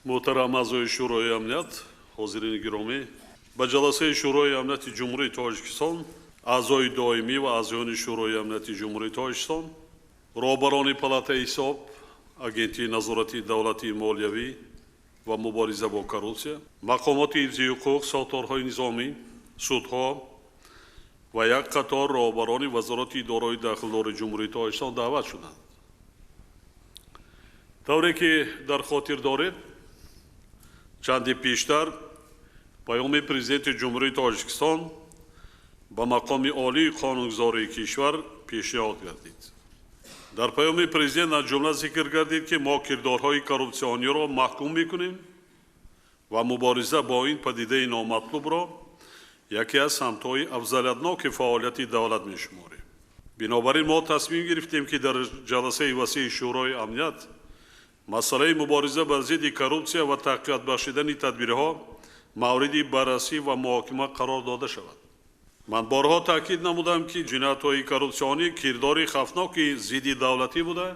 Муҳтарам аъзои Шӯрои амният, ҳозирини гиромӣ, ба ҷаласаи Шӯрои амнияти Ҷумҳурии Тоҷикистон аъзои доимӣ ва аъзоёни Шӯрои амнияти Ҷумҳурии Тоҷикистон, роҳбарони Палатаи ҳисоб, Агентии назорати давлатии молиявӣ ва мубориза бо коррупсия, мақомоти ҳифзи ҳуқуқ, сохторҳои низомӣ, судҳо ва як қатор роҳбарони вазорату идораҳои дахлдори Ҷумҳурии Тоҷикистон даъват шуданд. Тавре ки дар хотир доред, чанде пештар паёми Президенти Ҷумҳурии Тоҷикистон ба мақоми олии қонунгузории кишвар пешниҳод гардид. Дар паёми президент аз ҷумла зикр гардид, ки мо кирдорҳои коррупсиониро маҳкум мекунем ва мубориза бо ин падидаи номатлубро яке аз самтҳои афзалиятноки фаъолияти давлат мешуморем. Бинобар ин мо тасмим гирифтем, ки дар ҷаласаи васеи Шӯрои амният масъалаи мубориза бар зидди коррупсия ва тақвият бахшидани тадбирҳо мавриди баррасӣ ва муҳокима қарор дода шавад. Ман борҳо таъкид намудам, ки ҷиноятҳои коррупсионӣ кирдори хавфноки зидди давлатӣ буда,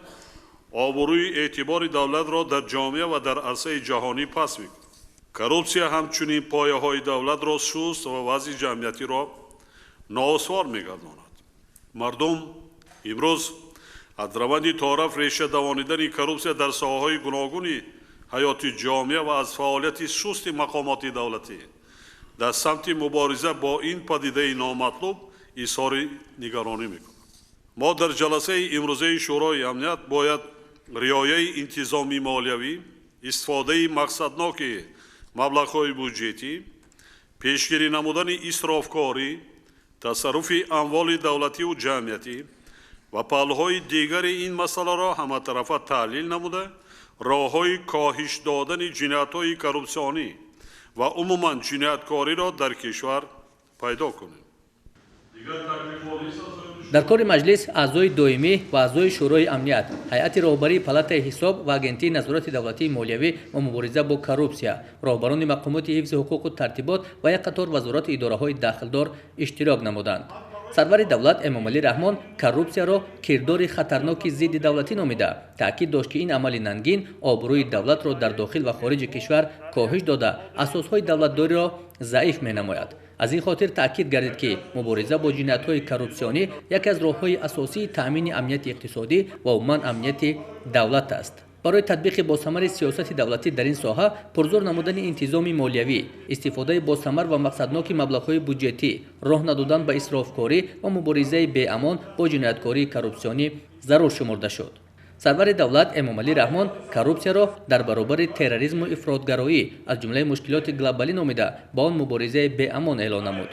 обрӯи эътибори давлатро дар ҷомеа ва дар арсаи ҷаҳонӣ паст мекунад. Коррупсия ҳамчунин пояҳои давлатро суст ва вазъи ҷамъиятиро ноусвор мегардонад. Мардум имрӯз аз раванди тораф реша давонидани коррупсия дар соҳаҳои гуногуни ҳаёти ҷомеа ва аз фаъолияти сусти мақомоти давлатӣ дар самти мубориза бо ин падидаи номатлуб изҳори нигаронӣ мекунад. Мо дар ҷаласаи имрӯзаи Шӯрои амният бояд риояи интизоми молиявӣ, истифодаи мақсадноки маблағҳои буҷетӣ, пешгирӣ намудани исрофкорӣ, тасарруфи амволи давлативу ҷамъиятӣ ва паҳлӯҳои дигари ин масъаларо ҳаматарафа таҳлил намуда, роҳҳои коҳиш додани ҷиноятҳои коррупсионӣ ва умуман ҷинояткориро дар кишвар пайдо кунем. Дар кори маҷлис аъзои доимӣ ва аъзои Шӯрои амният, ҳайати роҳбарии Палатаи ҳисоб ва Агентии назорати давлатии молиявӣ ва мубориза бо коррупсия, роҳбарони мақомоти ҳифзи ҳуқуқу тартибот ва як қатор вазорату идораҳои дахлдор иштирок намуданд. Сарвари давлат Эмомалӣ Раҳмон коррупсияро кирдори хатарноки зидди давлатӣ номида, таъкид дошт, ки ин амали нангин обрӯи давлатро дар дохил ва хориҷи кишвар коҳиш дода, асосҳои давлатдориро заиф менамояд. Аз ин хотир таъкид гардид, ки мубориза бо ҷиноятҳои коррупсионӣ яке аз роҳҳои асосии таъмини амнияти иқтисодӣ ва умуман амнияти давлат аст. Барои татбиқи босамари сиёсати давлатӣ дар ин соҳа, пурзӯр намудани интизоми молиявӣ, истифодаи босамар ва мақсадноки маблағҳои буҷетӣ, роҳ надодан ба исрофкорӣ ва муборизаи беамон бо ҷинояткории коррупсионӣ зарур шумурда шуд. Сарвари давлат Эмомалӣ Раҳмон коррупсияро дар баробари терроризму ифротгароӣ аз ҷумлаи мушкилоти глобалӣ номида, ба он муборизаи беамон эълон намуд.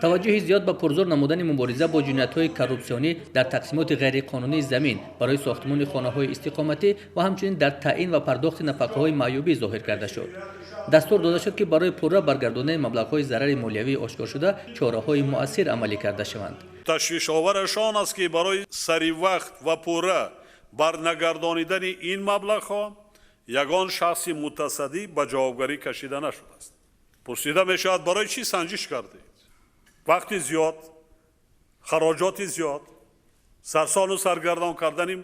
Таваҷҷӯҳи зиёд ба пурзӯр намудани мубориза бо ҷиноятҳои коррупсионӣ дар тақсимоти ғайриқонунии замин барои сохтмони хонаҳои истиқоматӣ ва ҳамчунин дар таъин ва пардохти нафақаҳои маъюбӣ зоҳир карда шуд. Дастур дода шуд, ки барои пурра баргардонидани маблағҳои зарари молиявии ошкоршуда чораҳои муассир амалӣ карда шаванд. Ташвишовараш он аст, ки барои саривақт ва пурра барнагардонидани ин маблағҳо ягон шахси мутасаддӣ ба ҷавобгарӣ кашида нашудааст. Пурсида мешавад, барои чӣ санҷиш кардед? Вақти зиёд, хароҷоти зиёд, сарсону саргардон кардани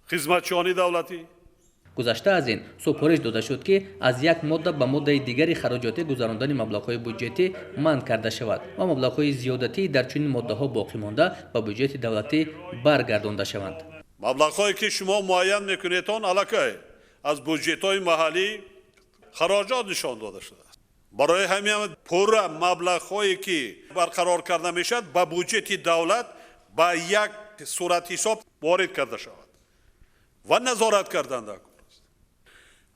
хизматчиёни давлатӣ. Гузашта аз ин, супориш дода шуд, ки аз як модда ба моддаи дигари хароҷотӣ гузарондани маблағҳои буҷетӣ манъ карда шавад ва маблағҳои зиёдатии дар чунин моддаҳо боқӣ монда ба буҷети давлатӣ баргардонда шаванд. Маблағҳое, ки шумо муайян мекунед, он аллакай аз буҷетҳои маҳаллӣ хароҷот нишон дода шудааст. Барои ҳамин пурра маблағҳое, ки барқарор карда мешавад, ба буҷети давлат ба як суратҳисоб ворид карда шавад ва назорат кардан дар кор аст.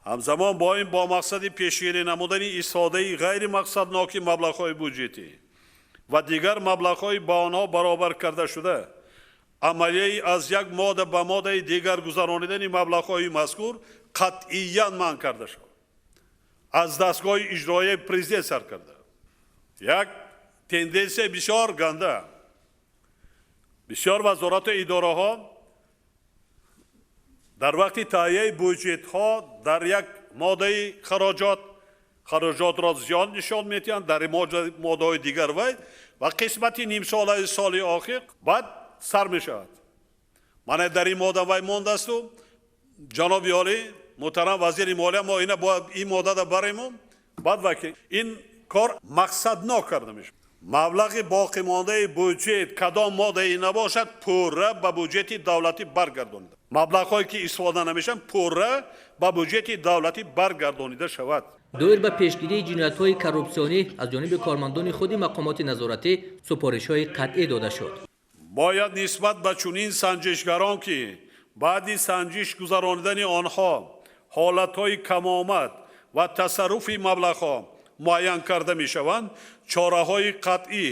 Ҳамзамон бо ин, бо мақсади пешгирӣ намудани истифодаи ғайримақсадноки маблағҳои буҷетӣ ва дигар маблағҳои ба онҳо баробар карда шуда, амалияи аз як модда ба моддаи дигар гузаронидани маблағҳои мазкур қатъиян манъ карда шавад, аз дастгоҳи иҷроияи президент сар карда. Як тенденсияи бисёр ганда: бисёр вазорату идораҳо дар вақти таҳияи буҷетҳо дар як моддаи хароҷот хароҷотро зиёд нишон медиҳанд, дар моддаҳои дигар вай ва қисмати нимсолаи соли охир баъд сар мешавад. Мана дар ин модда вай мондасту, ҷаноби олӣ. Муҳтарам вазири молия, мо ина бояд ин моддада барему баъд ваки ин кор мақсаднок карда мешавад. Маблағи боқимондаи буҷет кадом моддае набошад, пурра ба буҷети давлатӣ баргардонида, маблағҳое ки истифода намешаванд, пурра ба буҷети давлатӣ баргардонида шавад. Доир ба пешгирии ҷиноятҳои коррупсионӣ аз ҷониби кормандони худи мақомоти назоратӣ супоришҳои қатъӣ дода шуд. Бояд нисбат ба чунин санҷишгарон, ки баъди санҷиш гузаронидани онҳо ҳолатҳои камомад ва тасарруфи маблағҳо муайян карда мешаванд, чораҳои қатъӣ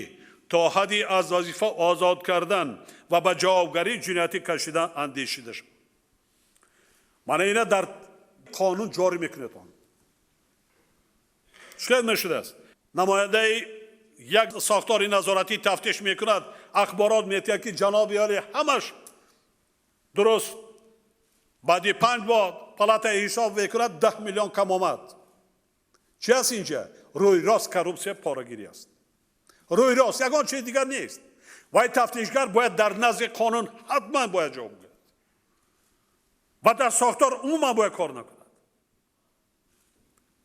то ҳадди аз вазифа озод кардан ва ба ҷавобгарии ҷиноятӣ кашидан андешида шавад. Мана ина дар қонун ҷорӣ мекунед. Он чӣ мешудааст? Намояндаи як сохтори назоратӣ тафтиш мекунад, ахборот метиҳад, ки ҷаноби олӣ, ҳамаш дуруст. Баъди 5 моҳ палатаи ҳисоб мекунад, 10 миллион кам омад. Чи аст инҷа? Рӯи рост коррупсия, порагирӣ аст, рӯи рост, ягон чизи дигар нест. Вай тафтишгар бояд дар назди қонун ҳатман бояд ҷавоб гӯяд ва дар сохтор умуман бояд кор накунад,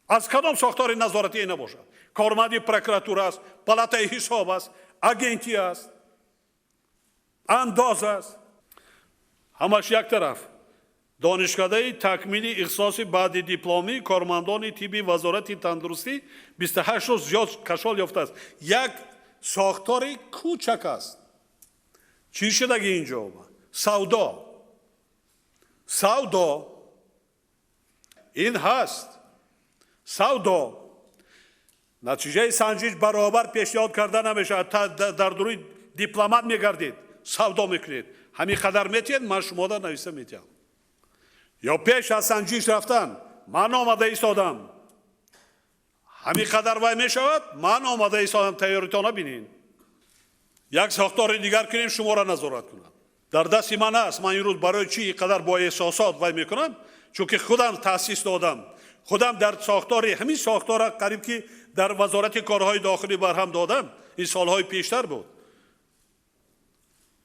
аз кадом сохтори назоратие набошад: корманди прокуратура аст, палатаи ҳисоб аст, агентӣ аст, андоз аст, ҳамаш як тараф. Донишкадаи такмили ихтисоси баъди дипломии кормандони тибби Вазорати тандурустӣ 28 рӯз зиёд кашол ёфтааст. Як сохтори кӯчак аст. Чӣ шудаги инҷо? Савдо, савдо ин ҳаст, савдо. Натиҷаи санҷиш баробар пешниҳод карда намешавад. Дар дуруи дипломат мегардед, савдо мекунед: ҳамин қадар метиҳед, ман шумода нависта метиҳам. Ё пеш аз санҷиш рафтан ман омада истодам, ҳамин қадар вай мешавад, ман омада истодам, тайёритона бинед. Як сохтори дигар кунем, шуморо назорат кунам. Дар дасти ман аст. Ман имрӯз барои чӣ ин қадар бо эҳсосот вай мекунам? Чунки худам таъсис додам, худам дар сохтори ҳамин сохтора қариб ки дар Вазорати корҳои дохилӣ барҳам додам. Ин солҳои пештар буд,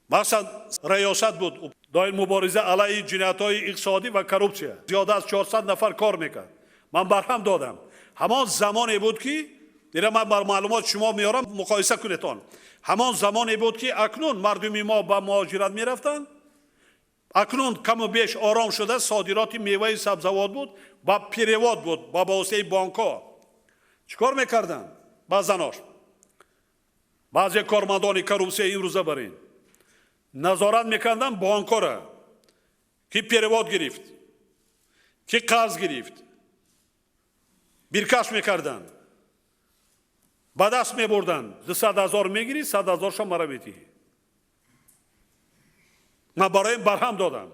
махсусан раёсат буд доир мубориза алайҳи ҷиноятҳои иқтисодӣ ва коррупсия, зиёда аз 400 нафар кор мекард, ман барҳам додам. Ҳамон замоне буд ки ира ман бар маълумот шумо меорам, муқоиса кунед. Он ҳамон замоне буд, ки акнун мардуми мо ба муҳоҷират мерафтанд, акнун каму беш ором шуда, содироти меваи сабзавот буд ба перевод буд, ба воситаи бонкҳо. Чӣ кор мекарданд баъзанош, баъзе кормандони коррупсия имрӯза? Бар ин назорат мекарданд бонкҳоро, ки перевод гирифт, ки қарз гирифт, биркаш мекарданд, ба даст мебурданд. 200 000 мегирӣ, 100 000-шо мара метиҳӣ. Ман барои ин барҳам додам,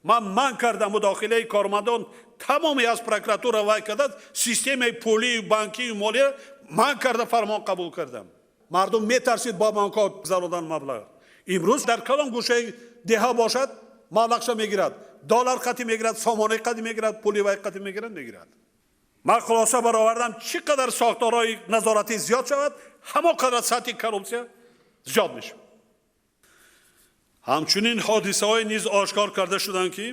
ман манъ кардам мудохилаи кормандон тамоми аз прокуратура вай карда, системаи пулию банкию молия манъ карда, фармон қабул кардам. Мардум метарсид бо банкҳо гузародан маблағ. Имрӯз дар кадом гӯшаи деҳа бошад, маблағша мегирад, доллар қатӣ мегирад, сомонаи қатӣ мегирад, пули вай қатӣ мегирад, мегирад. Ман хулоса баровардам: чӣ қадар сохторҳои назоратӣ зиёд шавад, ҳамон қадар сатҳи коррупсия зиёд мешавад. Ҳамчунин ҳодисаҳое низ ошкор карда шуданд, ки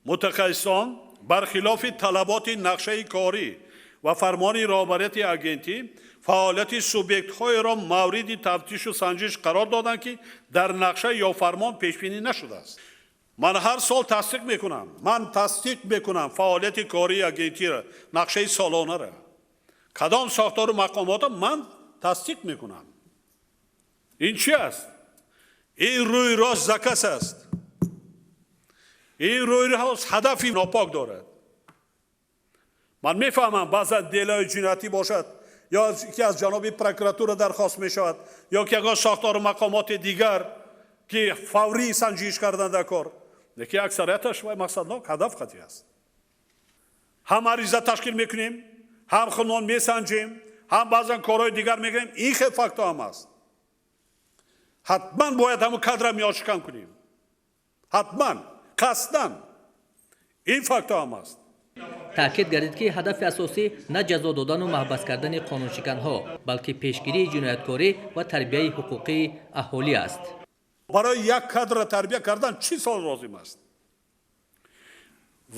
мутахассисон бархилофи талаботи нақшаи корӣ ва фармони роҳбарияти агентӣ фаъолияти субъектҳоеро мавриди тафтишу санҷиш қарор доданд, ки дар нақша ё фармон пешбинӣ нашудааст. Ман ҳар сол тасдиқ мекунам, ман тасдиқ мекунам фаъолияти кории агентиро, нақшаи солонаро, кадом сохтору мақомотро ман тасдиқ мекунам. Ин чи аст? Ин рӯи рост заказ аст, ин рӯи рост ҳадафи нопок дорад. Ман мефаҳмам, баъзан делои ҷиноятӣ бошад ё ки аз ҷаноби прокуратура дархост мешавад, ё ки ягон сохтору мақомоти дигар, ки фаврӣ санҷиш кардан дар кор, лекин аксарияташ вай мақсаднок ҳадаф қатъӣ аст. Ҳам ариза ташкил мекунем, ҳам худмон месанҷем, ҳам баъзан корҳои дигар мекунем. Ин хел фактҳо ҳам аст. Ҳатман бояд ҳамун кадра миёншикан кунем, ҳатман, қасдан. Ин фактҳо ҳам аст. Таъкид гардид, ки ҳадафи асосӣ на ҷазо додану маҳбас кардани қонуншиканҳо, балки пешгирии ҷинояткорӣ ва тарбияи ҳуқуқии аҳолӣ аст. Барои як кадра тарбия кардан чӣ сол лозим аст?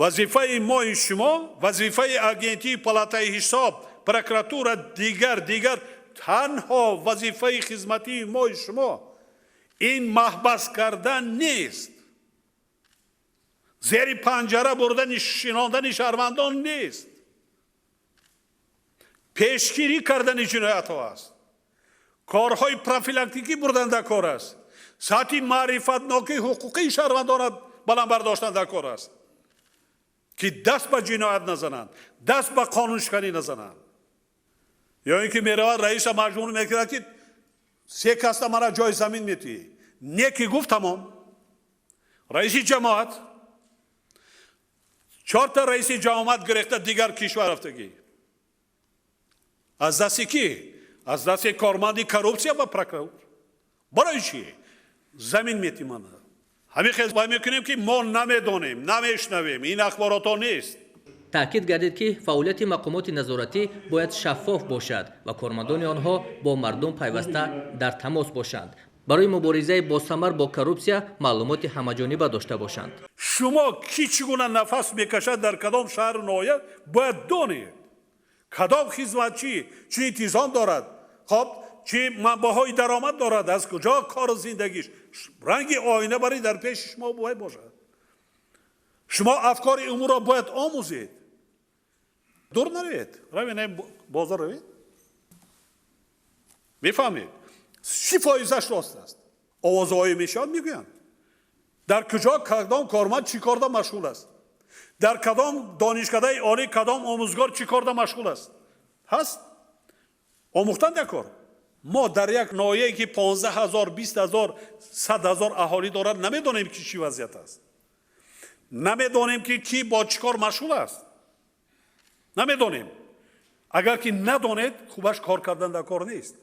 Вазифаи мои шумо, вазифаи агентии палатаи ҳисоб, прокуратура, дигар танҳо вазифаи хизматии мои шумо ин маҳбас кардан нест, зери панҷара бурдани шинондани шаҳрвандон нест, пешгирӣ кардани ҷиноятҳо аст, корҳои профилактикӣ бурдан дар кор аст, сатҳи маърифатнокии ҳуқуқии шаҳрвандонро баланд бардоштан дар кор аст, ки даст ба ҷиноят назананд, даст ба қонуншиканӣ назананд. Ё ин ки меравад раиса маҷбур мекунад, ки се каста мана ҷои замин метиҳӣ, не ки гуфт тамом. Раиси ҷамоат, чорта раиси ҷамоат гирехта дигар кишвар рафтагӣ. Аз дасти кӣ? Аз дасти корманди коррупсия ва прокурор. Барои чӣ? Замин мети мана. Ҳамин хел вай мекунем, ки мо намедонем, намешнавем, ин ахборотҳо нест. Таъкид гардид, ки фаъолияти мақомоти назоратӣ бояд шаффоф бошад ва кормандони онҳо бо мардум пайваста дар тамос бошанд, барои муборизаи босамар бо коррупсия маълумоти ҳамаҷониба дошта бошанд. Шумо кӣ чӣ гуна нафас мекашад, дар кадом шаҳру ноҳия, бояд донед, кадом хизматчӣ чӣ интизом дорад, хоб, чӣ манбаъҳои даромад дорад, аз куҷо кору зиндагиш ранги оина бари дар пеши шумо бояд бошад. Шумо афкори умурро бояд омӯзед. Дур наравед, равед, бозор равед, мефаҳмед, 30 фоизаш рост аст. Овозҳое мешавад, мегӯянд, дар куҷо кадом корманд чӣ корда машғул аст, дар кадом донишкадаи олӣ кадом омӯзгор чӣ корда машғул аст. Ҳаст омӯхтан дар кор. Мо дар як ноҳияе, ки 15 000, 20 000, 100 000 аҳолӣ дорад, намедонем, ки чӣ вазъият аст, намедонем, ки кӣ бо чӣ кор машғул аст, намедонем. Агар ки надонед, хубаш кор кардан дар кор нест.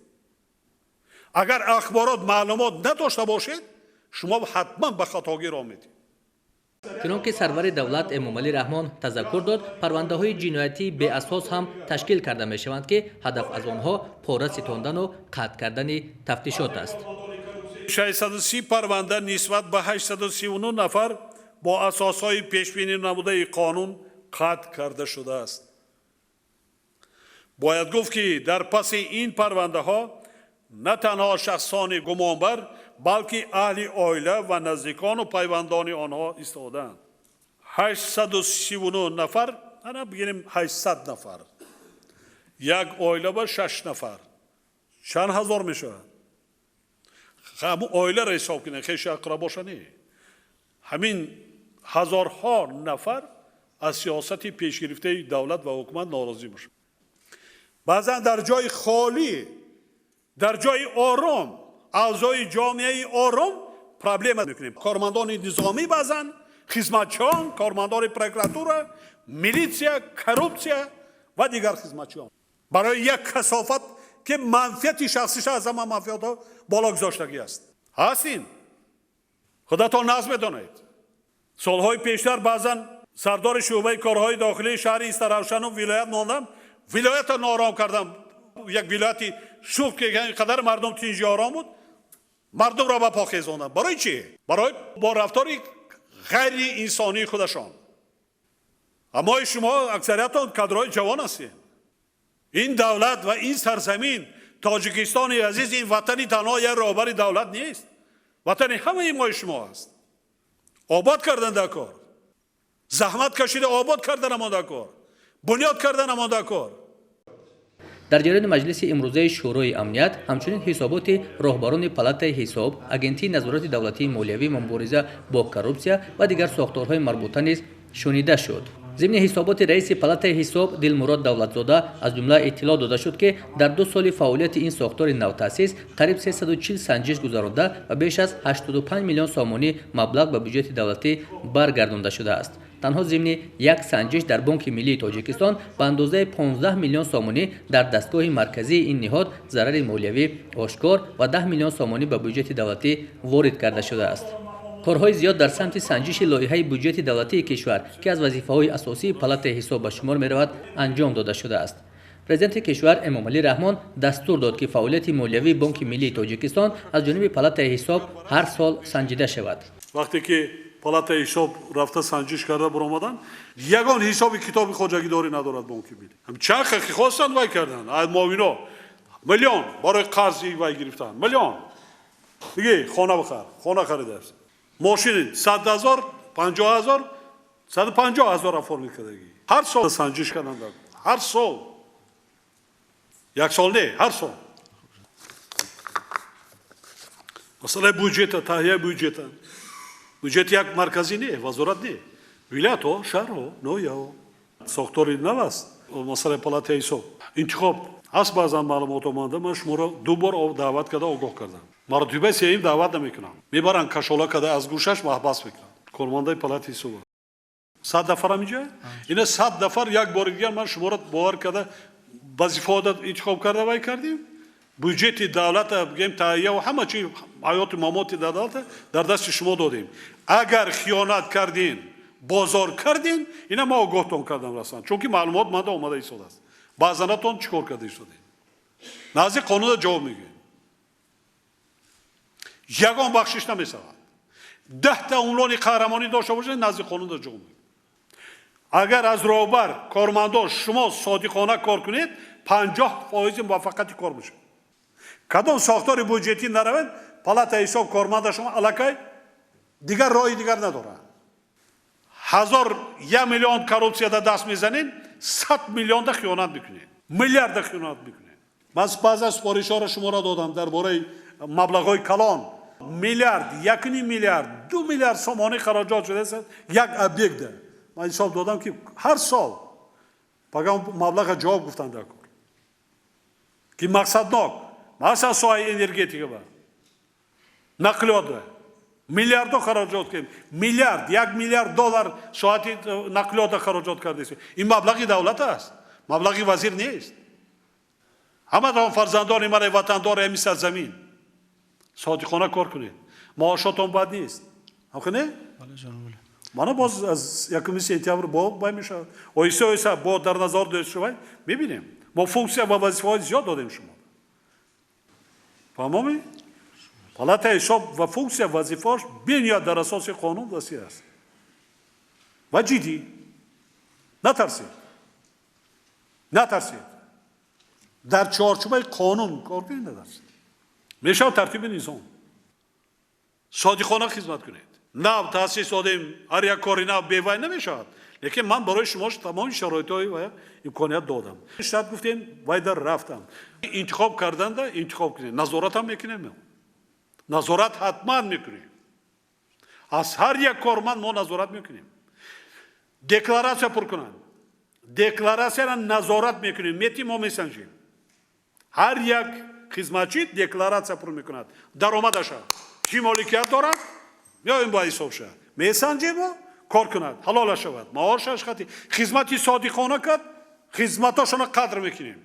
Агар ахборот, маълумот надошта бошед, шумо ҳатман ба хатогӣ роҳ медиҳед. Чунон ки сарвари давлат Эмомалӣ Раҳмон тазаккур дод, парвандаҳои ҷиноятии беасос ҳам ташкил карда мешаванд, ки ҳадаф аз онҳо пора ситондану қатъ кардани тафтишот аст. 630 парванда нисбат ба 839 нафар бо асосҳои пешбинӣ намудаи қонун қатъ карда шудааст. Бояд гуфт, ки дар паси ин парвандаҳо на танҳо шахсони гумонбар, балки аҳли оила ва наздикону пайвандони онҳо истодаанд. 839 нафар, ана бигирем, 800 нафар, як оила ба шаш нафар чанд ҳазор мешавад? Ҳамун оиларо ҳисоб кунед, хешу ақрабоша не. Ҳамин ҳазорҳо нафар аз сиёсати пешгирифтаи давлат ва ҳукумат норозӣ бошад. Баъзан дар ҷои холӣ, дар ҷои ором, аъзои ҷомеаи ором проблема мекунем. Кормандони низомӣ, баъзан хизматчиён, кормандони прокуратура, милитсия, коррупсия ва дигар хизматчиён барои як касофат, ки манфиати шахсиша аз ҳама манфиатҳо боло гузоштагӣ аст. Ҳаст ин, худатон нағз медонед. Солҳои пештар баъзан сардори шӯъбаи корҳои дохилии шаҳри Истаравшану вилоят мондам, вилоятро ноором кардам. Як вилояти шуф, ки қадар мардум тинҷи ором буд, мардумро ба по хезондам. Барои чӣ? Барои бо рафтори ғайриинсонии худашон. Аммои шумо аксариятон кадрҳои ҷавон ҳастед. Ин давлат ва ин сарзамин, Тоҷикистони азиз, ин ватани танҳо як роҳбари давлат нест, ватани ҳамаи мои шумо аст. Обод кардан дар кор, заҳмат кашида обод карданамон дар кор, бунёд карданамон дар кор. Дар ҷараёни маҷлиси имрӯзаи Шӯрои амният ҳамчунин ҳисоботи роҳбарони Палатаи ҳисоб, Агентии назорати давлатии молиявӣ, мубориза бо коррупсия ва дигар сохторҳои марбута низ шунида шуд. Зимни ҳисоботи раиси Палатаи ҳисоб Дилмурод Давлатзода аз ҷумла иттилоъ дода шуд, ки дар 2 соли фаъолияти ин сохтори навтаъсис қариб 340 санҷиш гузаронда ва беш аз 85 миллион сомонӣ маблағ ба бюҷети давлатӣ баргардонда шудааст. Танҳо зимни як санҷиш дар Бонки миллии Тоҷикистон ба андозаи 15 миллион сомонӣ дар дастгоҳи марказии ин ниҳод зарари молиявӣ ошкор ва 10 миллион сомонӣ ба бюҷети давлатӣ ворид карда шудааст. Корҳои зиёд дар самти санҷиши лоиҳаи буҷети давлатии кишвар, ки аз вазифаҳои асосии Палатаи ҳисоб ба шумор меравад, анҷом дода шудааст. Президенти кишвар Эмомалӣ Раҳмон дастур дод, ки фаъолияти молиявии Бонки миллии Тоҷикистон аз ҷониби Палатаи ҳисоб ҳар сол санҷида шавад. Вақте ки палатаи ҳисоб рафта санҷиш карда баромадан, ягон ҳисоби китоби хоҷагидорӣ надорад бонки миллӣ. Чанд ки хостанд, вай карданд. Муовино миллион барои қарзи вай гирифтанд, миллион диги хона бихар, хона харидааст, мошини 100 000, 50 000, 150 000 оформить кардагӣ. Ҳар сол санҷиш карданд, ҳар сол, як сол не, ҳар сол. Масъалаи буҷета, таҳияи буҷета. Буҷет як марказӣ не, вазорат не, вилоятҳо, шаҳрҳо, ноҳияҳо. Сохтори нав аст. Масъалаи палатаи ҳисоб, интихоб ҳаст. Баъзан маълумот омада, ман шуморо ду бор даъват карда, огоҳ кардам. Маротибаи сеюм даъват намекунам. Мебаранд, кашола карда, аз гӯшаш маҳбас мекунанд. Кормандаи палатаи ҳисоб 100 нафарам инҷа, ина 100 нафар. Як бори дигар ман шуморо бовар карда, вазифаода интихоб карда, вай кардем. Буҷети давлата бигем, таҳия ва ҳама чи, ҳаёту мамоти давлата дар дасти шумо додем. Агар хиёнат кардин, бозор кардин, ина ма огоҳтон кардам расман, чунки маълумот манда омада истодааст. Баъзанатон чӣ кор карда истодед, назди қонуна ҷавоб мегӯед. Ягон бахшиш намешавад. 10-та унвони қаҳрамонӣ дошта бошед, назди қонуна ҷавоб мегӯед. Агар аз роҳбар, кормандон шумо содиқона кор кунед, 50% муваффақияти кор мешавад. Кадом сохтори буҷетӣ наравед, палатаи ҳисоб корманда шумо аллакай дигар роҳи дигар надорад. Ҳазор, як миллион коррупсияда даст мезанед, 100 миллионда хиёнат мекунед, миллиарда хиёнат мекунед. Ман баъзан супоришҳоро шуморо додам дар бораи маблағҳои калон, миллиард, 1,5 миллиард, 2 миллиард сомонӣ хароҷот шудааст як объектда. Ман ҳисоб додам, ки ҳар сол пага маблаға ҷавоб гуфтанд дар кор, ки мақсаднок. Масалан, соҳаи энергетика ба нақлиёт миллиардҳо хароҷот кардем, миллиард, 1 миллиард доллар соати нақлиёта хароҷот кардем. Ин маблағи давлат аст, маблағи вазир нест. Ҳаматон фарзандони ман, ватандори ҳамин сарзамин, содиқона кор кунед. Маошотон бад нест, ҳамхел не? Мана боз аз 1 сентябр бо бай мешавад, оҳиста оҳиста бо дар назар дошта шавад. Мебинем, мо функсия ва вазифаҳои зиёд додем шумо. Фаҳмомӣ? Палатаи ҳисоб ва функсия, вазифааш бениҳоят дар асоси қонун васеъ аст ва ҷиддӣ. Натарсед, натарсед, дар чорчӯбаи қонун кор кунед, натарсед. Мешавад тартиби низом. Содиқона хизмат кунед. Нав таъсис додем, ҳар як кори нав бевай намешавад, лекин ман барои шумо тамоми шароитҳои ва имконият додам. Штат гуфтем, вай дар рафтам. Интихоб карданда интихоб кунед, назоратам мекунем, назорат ҳатман мекунем. Аз ҳар як корманд мо назорат мекунем. Декларатсия пур кунанд, декларатсияро назорат мекунем, мети мо месанҷем. Ҳар як хизматчӣ декларатсия пур мекунад, даромадаша, чӣ моликият дорад, меоем ба ҳисобша месанҷему. Кор кунад, ҳалола шавад, маошаш хати хизмати содиқона кард, хизматошона қадр мекунем.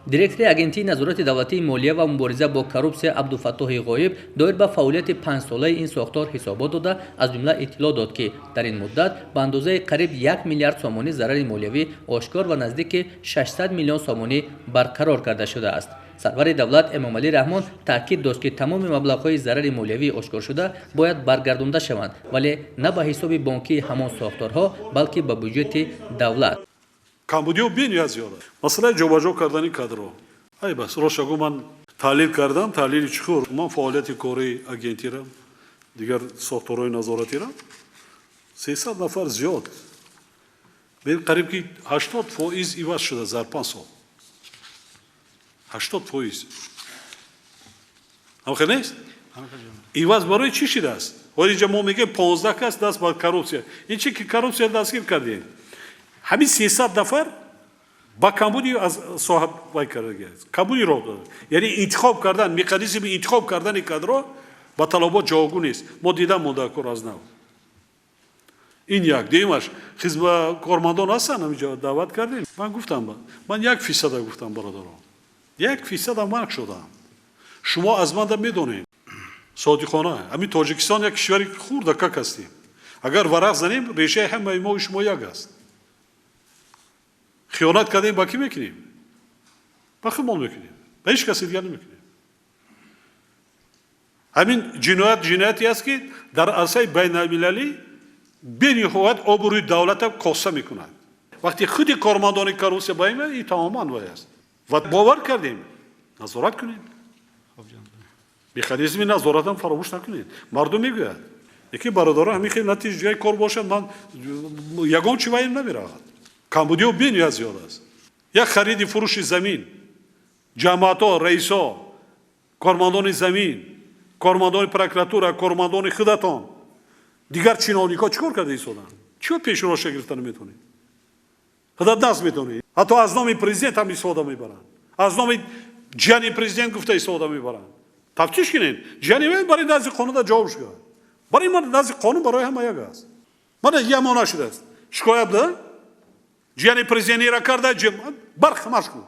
Директори Агентии назорати давлатии молия ва мубориза бо коррупсия Абдуфаттоҳи Ғоиб доир ба фаъолияти панҷсолаи ин сохтор ҳисобот дода, аз ҷумла иттилоъ дод, ки дар ин муддат ба андозаи қариб 1 миллиард сомонӣ зарари молиявӣ ошкор ва наздики 600 миллион сомонӣ барқарор карда шудааст. Сарвари давлат Эмомалӣ Раҳмон таъкид дошт, ки тамоми маблағҳои зарари молиявӣ ошкоршуда бояд баргардонда шаванд, вале на ба ҳисоби бонкии ҳамон сохторҳо, балки ба буҷети давлат. Камбудиҳо бениҳоят зиёд аст. Масъалаи ҷобаҷо кардани кадрҳо ай бас. Рост гӯ, ман таҳлил кардам, таҳлили чуқур. Ман фаъолияти кории агентира, дигар сохторҳои назоратира, 300 нафар зиёд, қариб ки 80% иваз шуда дар 5 сол, 80%. Ҳамхел нест? Иваз барои чӣ шидааст? Ҳоли инҷа мо мегӯем, 15 кас даст ба коррупсия, ин чи ки коррупсия дастгир кардем. Ҳамин 300 нафар ба камбуди аз соҳа вай кардагиаст, камбуди роҳ дод. Яъне интихоб кардан, механизми интихоб кардани кадро ба талабот ҷавобгӯ нест. Мо дидам, мондакор аз нав. Ин як. Дуюмаш, кормандон ҳастанд, ҳаминҷо даъват кардем. Ман гуфтам, ман 1 фисада гуфтам, бародарон, 1 фисада ман шудам. Шумо аз манда медонед, содиқона. Ҳамин Тоҷикистон як кишвари хурдакак ҳастем. Агар варақ занем, решаи ҳамаи мо шумо як аст. Хиёнат кардем, ба кӣ мекунем? Ба худмон мекунем, ба ҳеҷ каси дигар намекунем. Ҳамин ҷиноят ҷинояте аст, ки дар арсаи байналмилалӣ бениҳоят обрӯи давлата коста мекунад. Вақте худи кормандони коррупсия ба ин тамоман вай аст. Ва бовар кардем, назорат кунед. Механизми назоратам фаромӯш накунед. Мардум мегӯяд. Яке бародарон ҳамин хел натиҷаи кор бошад, ман ягон чи ваем намеравад. Камбудиҳо бениҳоят зиёд аст. Як хариди фурӯши замин, ҷамоатҳо, раисо, кормандони замин, кормандони прокуратура, кормандони худатон, дигар чиновникҳо чӣ кор карда истоданд? Чӣ пешроша гирифта наметавонед? Худат даст метавонед. Ҳатто аз номи президент ҳам истифода мебаранд. Аз номи ҷияни президент гуфта истифода мебаранд. Тафтиш кунед. Ҷияни барои назди қонунда ҷавоб шуд. Барои ман назди қонун барои ҳама як аст. Мана ямона шудааст. Шикоят да? Ҷияни президентира карда, бархамаш кун.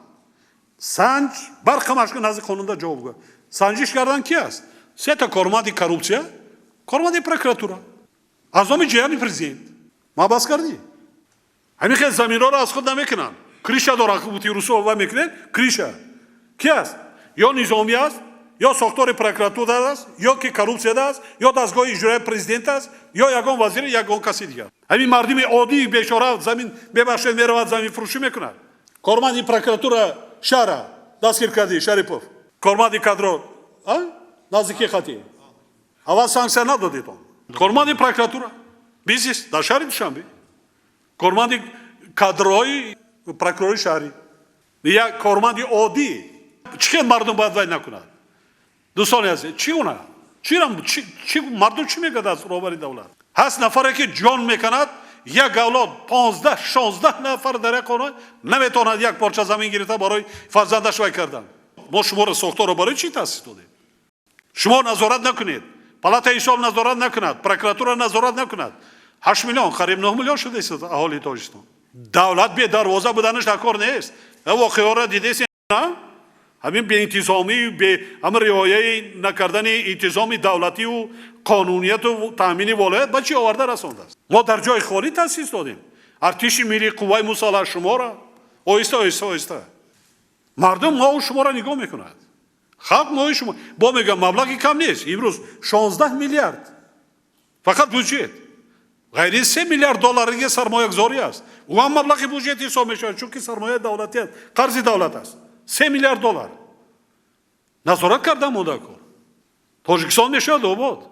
Санҷ, бархамаш кун, назди қонунда ҷавоб гӯ. Санҷиш кардан ки аст? Сета корманди коррупсия, корманди прокуратура. Аз номи ҷияни президент. Ма бас кардӣ? Ҳамин хел заминҳоро аз худ намекунанд. Крыша доранд, бути русо ва мекунед, крыша. Ки аст? Ё низомӣ аст, ё сохтори прокуратура аст, ё ки коррупсияда аст, ё дастгоҳи иҷроияи президент аст, ё ягон вазир, ягон каси дигар. Ҳамин мардуми оддии бечора замин мебахшед, меравад, заминфурӯшӣ мекунад. Корманди прокуратура шаҳра дастгир кардӣ, Шарипов. Корманди кадро наздики хати. Аввал санксия надодед он. Корманди прокуратура бизнес дар шаҳри Душанбе. Корманди кадрҳои прокурори шаҳрӣ. Як корманди оддӣ. Чӣ хел мардум бояд вай накунад? Дӯстони азиз, чӣ гуна? Чӣ мардум чӣ мегӯяд аз роҳбари давлат? Ҳаст нафаре, ки ҷон меканад, як авлод 15, 16 нафар дар як хона наметавонад як порча замин гирифта барои фарзандаш вай кардан. Мо шуморо сохторро барои чӣ таъсис додем? Шумо назорат накунед, палатаи ҳисоб назорат накунад, прокуратура назорат накунад. 8 миллион, қариб 9 миллион шудааст аҳолии Тоҷикистон. Давлат бедарвоза буданаш дар кор нест. Воқеаро дидесен, ҳамин беинтизомӣ, ҳамин риояи накардани интизоми давлативу қонунияту таъмини волоят ба чӣ оварда расондааст? Мо дар ҷои холӣ таъсис додем артиши миллӣ, қувваи мусаллаҳ шуморо. Оҳиста, оҳиста, оҳиста мардум мову шуморо нигоҳ мекунад. Халқ мои шумо бо мегӯям, маблағи кам нест. Имрӯз 16 миллиард фақат бюджет, ғайри 3 миллиард доллариге сармоягузорӣ аст. Ӯ ҳам маблағи бюджет ҳисоб мешавад, чунки сармояи давлатӣ аст, қарзи давлат аст. 3 миллиард доллар назорат карда монда кор. Тоҷикистон мешавад обод,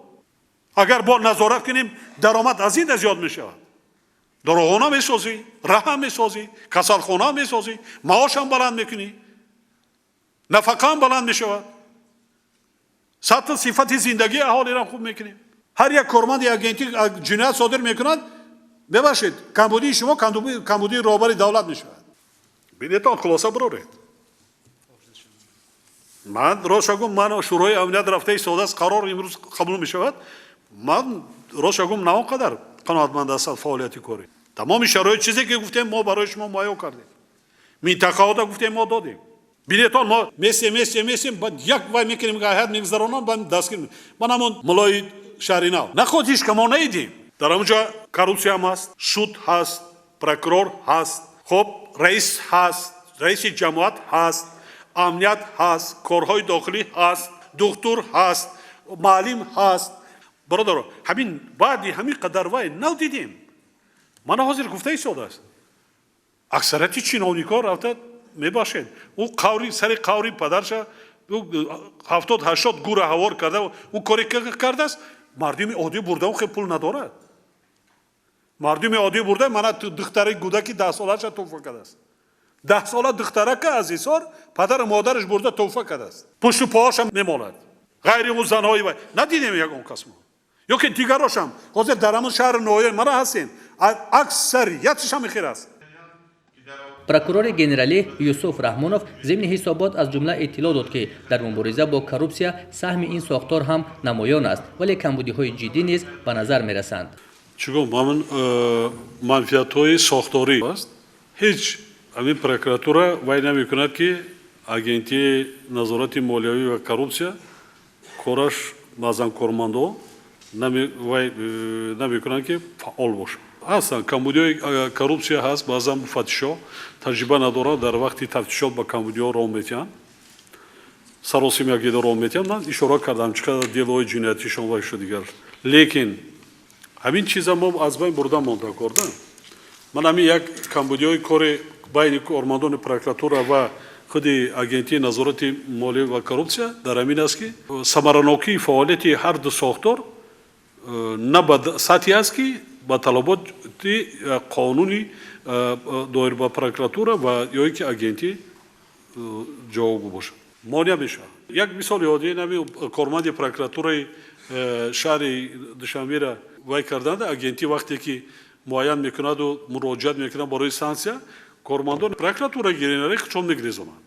агар бо назорат кунем. Даромад аз ин зиёд мешавад. Дорохона месозӣ, раҳам месозӣ, касалхона месозӣ, маошам баланд мекунӣ, нафақаам баланд мешавад, сатҳу сифати зиндагии аҳолиро хуб мекунем. Ҳар як корманди агентӣ ҷиноят содир мекунад, бебахшед, камбудии шумо камбудии роҳбари давлат мешавад. Бинетон, хулоса бироред. Ман рост гум, ман Шӯрои амният рафта истодааст, қарор имрӯз қабул мешавад. Ман рост гум, на он қадар қаноатманд ҳастам фаъолияти корӣ. Тамоми шароит, чизе ки гуфтем, мо барои шумо муҳайё кардем. Минтақаҳода гуфтем, мо додем. Бинетон, мо местем, местем, местем, баъд як вай мекунем, ҳайат мегузаронам, баъд дастгир. Ман ҳамон мулои шаҳри нав наход, ҳеч ка мо наидем. Дар ҳамон коррупсия ҳам ҳаст, суд ҳаст, прокурор ҳаст, хоб, раис ҳаст, раиси ҷамоат ҳаст, амният ҳаст, корҳои дохилӣ ҳаст, духтур ҳаст, маълим ҳаст. Бародаро, ҳамин баъди ҳамин қадар вай нав дидем. Мана ҳозир гуфта истодааст, аксарияти чиновникҳо рафта, мебахшед, ӯ қаври сари қаври падарша 70-80 гура ҳавор карда, ӯ коре кардааст. Мардуми оддӣ бурда, хел пул надорад. Мардуми оддӣ бурда, мана духтари гудаки 10-солаша туҳфа кардааст. 10-сола духтарака аз Ҳисор падару модараш бурда туҳфа кардааст, пушту поҳошам мемолад. Ғайри ӯ занҳои вай надидем ягон кас мо ё ки дигарошам. Ҳозир дар ҳамон шаҳри ноҳияи мана ҳастем, аксарияташ ҳам хир аст. Прокурори генералӣ Юсуф Раҳмонов зимни ҳисобот аз ҷумла иттилоъ дод, ки дар мубориза бо коррупсия саҳми ин сохтор ҳам намоён аст, вале камбудиҳои ҷиддӣ низ ба назар мерасанд. Чӣ гум, ҳамин манфиатҳои сохторӣ аст. Ҳеҷ ҳамин прокуратура вай намекунад, ки агентии назорати молиявӣ ва коррупсия кораш баъзан кормандо вай намекунанд, ки фаъол бошад. Ҳастанд камбудиҳои, коррупсия ҳаст. Баъзан муфаттишо таҷриба надорад, дар вақти тафтишот ба камбудиҳо роҳ метиҳанд. Саросимягидаро метиҳам. Ман ишора кардам, чӣ қадар делои ҷиноятишон вай шуд дигар. Лекин ҳамин чиза мо аз байн бурда монда корда. Ман ҳамин як камбудиҳои кори байни кормандони прокуратура ва худи Агентии назорати молия ва коррупсия дар ҳамин аст, ки самаранокии фаъолияти ҳар ду сохтор на ба сатҳе аст, ки ба талаботи қонуни доир ба прокуратура ва ё ки агентӣ ҷавобгӯ бошад. Монеа мешавад. Як мисоли оддӣ: нами корманди прокуратураи шаҳри Душанбера вай карданд. Агентӣ вақте ки муайян мекунаду муроҷиат мекунад барои санксия, кормандони прокуратура генералӣ чон мегрезонанд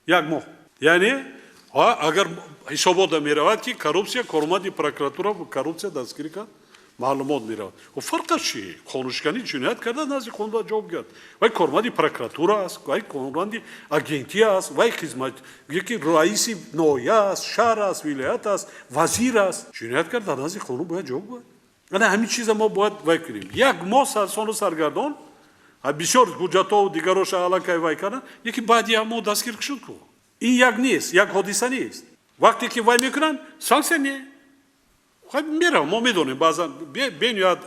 як моҳ. Яъне агар ҳисобота меравад, ки коррупсия, корманди прокуратура коррупсия дастгирӣ кард, маълумот меравад. Фарқаш чи? Қонуншиканӣ, ҷиноят карда, назди қонун бояд ҷавоб гирад. Вай корманди прокуратура аст, вай корманди агентия аст, вай хизмат яки раиси ноҳия аст, шаҳр аст, вилоят аст, вазир аст. Ҷиноят кард, дар назди қонун бояд ҷавоб гӯяд. Ана ҳамин чиза мо бояд вай кунем. Як моҳ сарсону саргардон, бисёр ҳуҷҷатҳо дигароша аллакай вай кардан, яки баъди як моҳ дастгир шуд ку. Ин як нест, як ҳодиса нест. Вақте ки вай мекунанд, санксия не мерав. Мо медонем, баъзан бениҳоят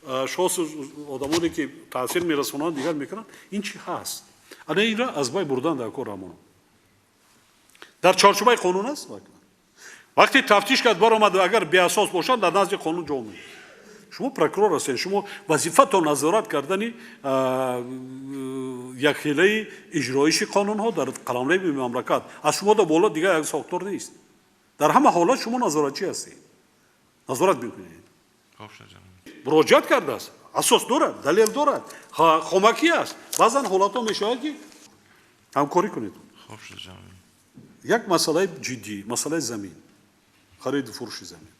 ашхосу одамоне ки таъсир мерасонанд, дигар мекунанд. Ин чи ҳаст? Ана инра аз бай бурдан дар кор рамоно дар чорчӯбаи қонун аст. Вақте тафтиш кард, баромад, агар беасос бошад, дар назди қонун ҷавоб медиҳад. Шумо прокурор ҳастед, шумо вазифатон назорат кардани якхелаи иҷроиши қонунҳо дар қаламрави мамлакат. Аз шумо да боло дигар як сохтор нест. Дар ҳама ҳолат шумо назоратчӣ ҳастед, назорат мекунед. Муроҷиат кардааст, асос дорад, далел дорад, хомакӣ аст. Баъзан ҳолатҳо мешавад, ки ҳамкорӣ кунед. Як масъалаи ҷиддӣ, масъалаи замин, хариду фурӯши замин.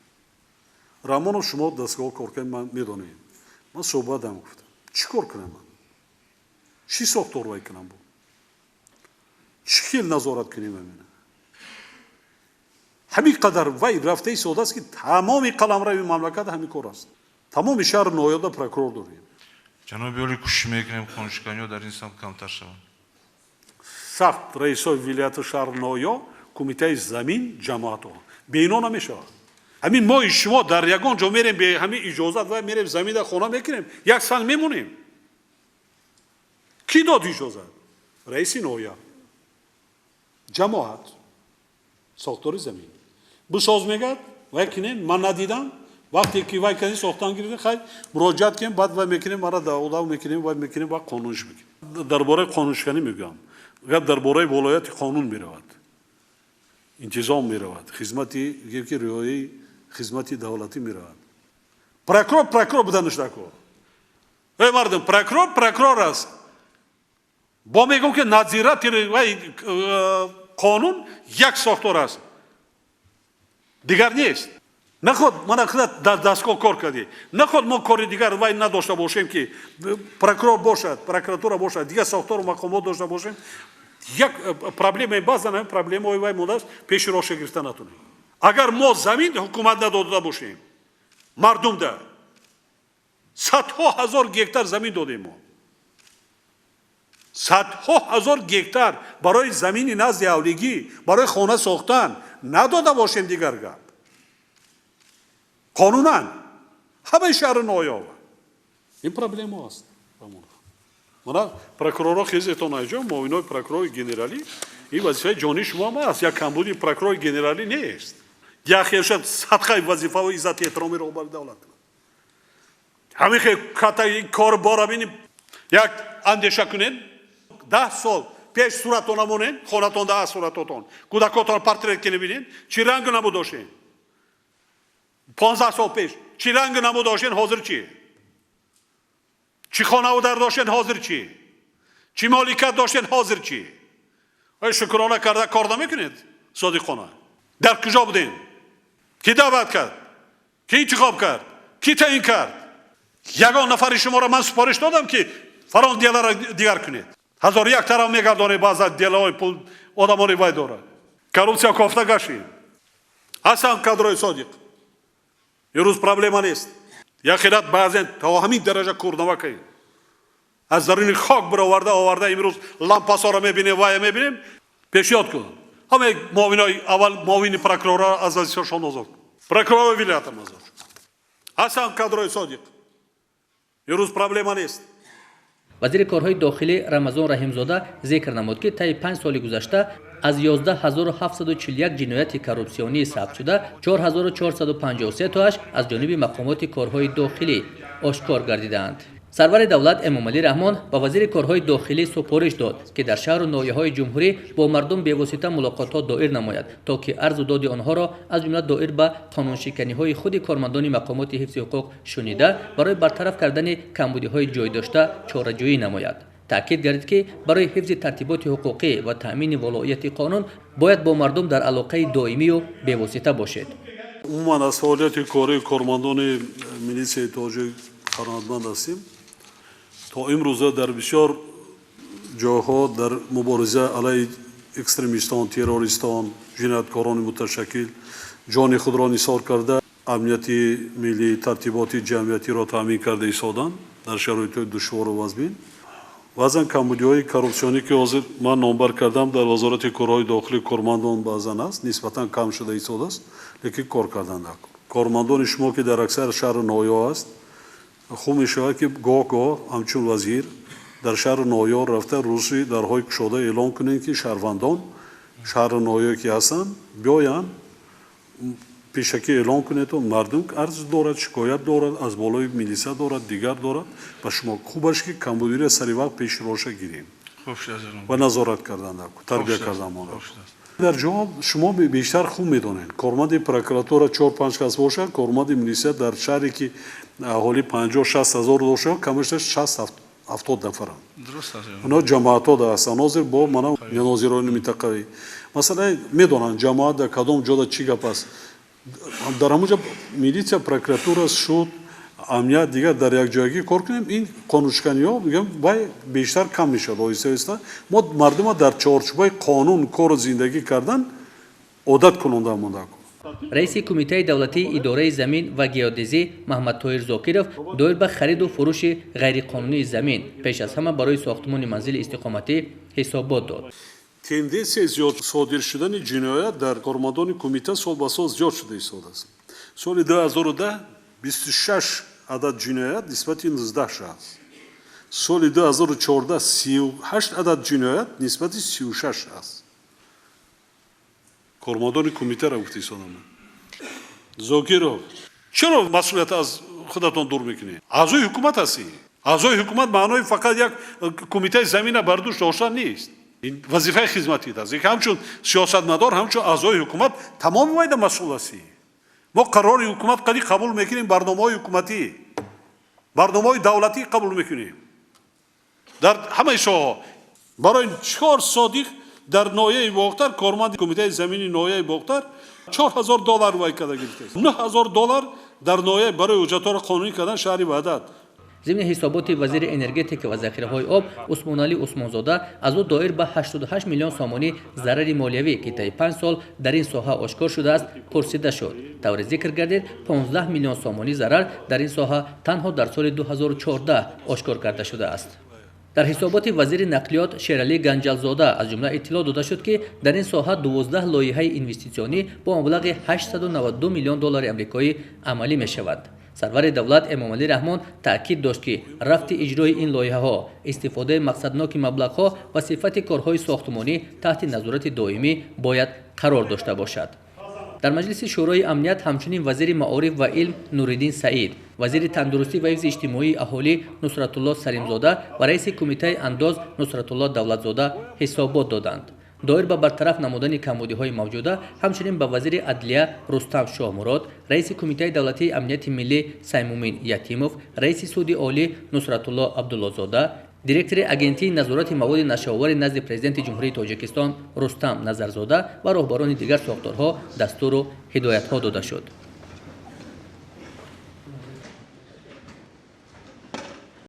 Раҳмонов, шумо дастгоҳ кор кунед, ман медонем. Ман суҳбатам гуфтам, чӣ кор кунам ман, чӣ сохтор вай кунам, бу чӣ хел назорат кунем? Амина ҳамин қадар вай рафта истодааст, ки тамоми қаламрави мамлакат ҳамин кор аст. Тамоми шаҳру ноҳияда прокурор дорем. Ҷаноби олӣ, кӯшиш мекунем, қонуншиканиҳо дар ин самт камтар шаванд. Сахт раисои вилояту шаҳру ноҳиё, кумитаи замин, ҷамоатҳо, бе ино намешавад. Ҳамин мои шумо дар ягон ҷо мерем, бе ҳамин иҷозат вай мерем, замина хона мекунем, як санг мемонем. Кӣ дод иҷозат? Раиси ноҳия, ҷамоат, сохтори замин. Бисоз мегӯяд, вай кинем, ман надидам. Вақте ки вай кани сохтан гирифта, хай, муроҷиат кунем, баъд вай мекунем, мара даъват мекунем, вай мекунем ва қонунш мекунем. Дар бораи қонуншиканӣ мегӯям, гап дар бораи волояти қонун меравад, интизом меравад, хизмати ки риояи хизмати давлатӣ меравад. Прокурор прокурор буданаш дар кор. Эй мардум, прокурор прокурор аст. Бо мегӯм, ки надзиратели вай қонун як сохтор аст, дигар нест. Наход мана худат дар дастгоҳ кор кардӣ, наход мо кори дигар вай надошта бошем, ки прокурор бошад, прокуратура бошад, дигар сохтору мақомот дошта бошем. Як проблемаи баъзан ҳамин проблемаҳои вай мондааст, пеши роҳша гирифта натонем. Агар мо замин ҳукумат надода бошем, мардумда садҳо ҳазор гектар замин додем. Мо садҳо ҳазор гектар барои замини назди ҳавлигӣ, барои хона сохтан надода бошем, дигар гап. Қонунан ҳамаи шаҳру ноҳияҳо ин проблема аст. Мана прокурорҳо, хезетон айҷо, муовинои прокурори генералӣ, ин вазифаи ҷонии шумо ҳам аст. Як камбуди прокурори генералӣ нест, як хелшад садқаи вазифаву иззати эҳтироми роҳбари давлат. Ҳамин хел ката кор бора бини, як андеша кунед. 10 сол пеш суратона монед, хонатон да суратотон, кӯдакотон портрет кини бинед, чӣ рангу намуд доштем. 15 сол пеш чӣ рангу намуд доштем, ҳозир чӣ? Чӣ хонаву дар доштен, ҳозир чӣ? Чӣ моликат доштен, ҳозир чӣ? Ой, шукрона карда кор намекунед содиқона. Дар куҷо будем? Кӣ даъват кард, кӣ интихоб кард, кӣ таъин кард? Ягон нафари шуморо ман супориш додам, ки фалон деларо дигар кунед? Ҳазору як тараф мегардонед. Баъза делаҳои пул одамони вай дорад, коррупсия кофта гаштем. Ҳастанд кадрои содиқ, имрӯз проблема нест. Яхират баъзен то ҳамин дараҷа курнавакаем, аз даруни хок бароварда оварда. Имрӯз лампасоро мебинем, вая мебинем. Пешниҳод кун. Ҳамаи муовинои аввал муовини прокурорро аз вазифаашон озод, прокурори вилоятам озод. Ҳастанд кадрои содиқ, имрӯз проблема нест. Вазири корҳои дохилӣ Рамазон Раҳимзода зикр намуд, ки таи 5 соли гузашта аз 11 741 ҷинояти коррупсионӣ сабтшуда 4453 тоаш аз ҷониби мақомоти корҳои дохилӣ ошкор гардидаанд. Сарвари давлат Эмомалӣ Раҳмон ба вазири корҳои дохилӣ супориш дод, ки дар шаҳру ноҳияҳои ҷумҳурӣ бо мардум бевосита мулоқотҳо доир намояд, то ки арзу доди онҳоро, аз ҷумла доир ба қонуншиканиҳои худи кормандони мақомоти ҳифзи ҳуқуқ шунида, барои бартараф кардани камбудиҳои ҷой дошта чораҷӯӣ намояд. Таъкид гардид, ки барои ҳифзи тартиботи ҳуқуқӣ ва таъмини волоияти қонун бояд бо мардум дар алоқаи доимию бевосита бошед. Умуман, аз фаъолияти кории кормандони милитсияи тоҷик қаноатманд ҳастем. То имрӯза дар бисёр ҷойҳо дар мубориза алайҳи экстремистон, террористон, ҷинояткорони муташаккил ҷони худро нисор карда, амнияти миллӣ, тартиботи ҷамъиятиро таъмин карда истоданд дар шароитҳои душвору вазмин. Баъзан камбудиҳои коррупсионӣ, ки ҳозир ман номбар кардам, дар Вазорати корҳои дохилӣ кормандон баъзан аст, нисбатан кам шуда истодааст, лекин кор кардан даркор. Кормандони шумо, ки дар аксар шаҳру ноҳияҳо аст, хуб мешавад, ки гоҳ гоҳ ҳамчун вазир дар шаҳру ноҳияҳо рафта, рӯзи дарҳои кушода эълон кунем, ки шаҳрвандон шаҳру ноҳияе ки ҳастанд, биёянд. Пешакӣ эълон кунед, мардум арз дорад, шикоят дорад, аз болои милиса дорад, дигар дорад. Ба шумо хубаш, ки камбудиро сари вақт пеши роша гирем ва назорат кардан, тарбия кардан. Дар ҷавоб шумо бештар хуб медонед, корманди прокуратура чор панҷ кас бошад, корманди милисия дар шаҳре, ки аҳолӣ 50-60 ҳазор бошад, камашташ 60-70 нафаранд. Онҳо ҷамоатҳо ҳастанд. Ҳозир бо мана нозирони минтақавӣ масалан медонанд, ҷамоат дар кадом ҷода чӣ гап аст. Дар ҳамон ҷо милитсия, прокуратура, суд, амният, дигар дар якҷоягӣ кор кунем, ин қонуншиканиҳо, мегӯям, вай бештар кам мешавад оҳиста оҳиста. Мо мардума дар чорчӯбаи қонун кору зиндагӣ кардан одат кунонда монда. Раиси Кумитаи давлатии идораи замин ва геодезӣ Маҳмадтоҳир Зокиров доир ба хариду фурӯши ғайриқонунии замин, пеш аз ҳама барои сохтмони манзили истиқоматӣ, ҳисобот дод. Тенденсияи зиёд содир шудани ҷиноят дар кормандони кумита сол ба сол зиёд шуда истодааст. Соли 2010 26 адад ҷиноят нисбати 19 шахс, соли 2014 38 адад ҷиноят нисбати 36 шахс. Кормандони кумитаро гуфта истодам. Зокиров, чаро масъулият аз худатон дур мекунед? Аъзои ҳукумат ҳастӣ. Аъзои ҳукумат маънои фақат як кумитаи замина бар дӯш доштан нест. Ин вазифаи хизматит аст. Ҳамчун сиёсатмадор, ҳамчун аъзои ҳукумат тамоми вайда масъул ҳастӣ. Мо қарори ҳукумат қади қабул мекунем, барномаҳои ҳукуматӣ, барномаҳои давлатӣ қабул мекунем дар ҳамаи соҳаҳо. Барои чор содиқ дар ноҳияи Бохтар корманди кумитаи замини ноҳияи Бохтар 4000 доллар вай карда гирифтааст, 9000 доллар дар ноҳия барои ҳуҷҷатҳоро қонунӣ кардан шаҳри Ваҳдат. Зимни ҳисоботи вазири энергетика ва захираҳои об Усмоналӣ Усмонзода аз ӯ доир ба 88 миллион сомонӣ зарари молиявӣ, ки таи 5 сол дар ин соҳа ошкор шудааст, пурсида шуд. Тавре зикр гардид, 15 миллион сомонӣ зарар дар ин соҳа танҳо дар соли 2014 ошкор карда шудааст. Дар ҳисоботи вазири нақлиёт Шералӣ Ганҷалзода аз ҷумла иттилоъ дода шуд, ки дар ин соҳа 12 лоиҳаи инвеститсионӣ бо маблағи 892 миллион доллари амрикоӣ амалӣ мешавад. Сарвари давлат Эмомалӣ Раҳмон таъкид дошт, ки рафти иҷрои ин лоиҳаҳо, истифодаи мақсадноки маблағҳо ва сифати корҳои сохтмонӣ таҳти назорати доимӣ бояд қарор дошта бошад. Дар Маҷлиси Шӯрои амният ҳамчунин вазири маориф ва илм Нуриддин Саид, вазири тандурустӣ ва ҳифзи иҷтимоии аҳолӣ Нусратулло Салимзода ва раиси Кумитаи андоз Нусратулло Давлатзода ҳисобот доданд. Доир ба бартараф намудани камбудиҳои мавҷуда ҳамчунин ба вазири адлия Рустам Шоҳмурод, раиси Кумитаи давлатии амнияти миллӣ Саймумин Ятимов, раиси Суди олӣ Нусратулло Абдуллозода, директори Агентии назорати маводи нашъаовари назди Президенти Ҷумҳурии Тоҷикистон Рустам Назарзода ва роҳбарони дигар сохторҳо дастуру ҳидоятҳо дода шуд.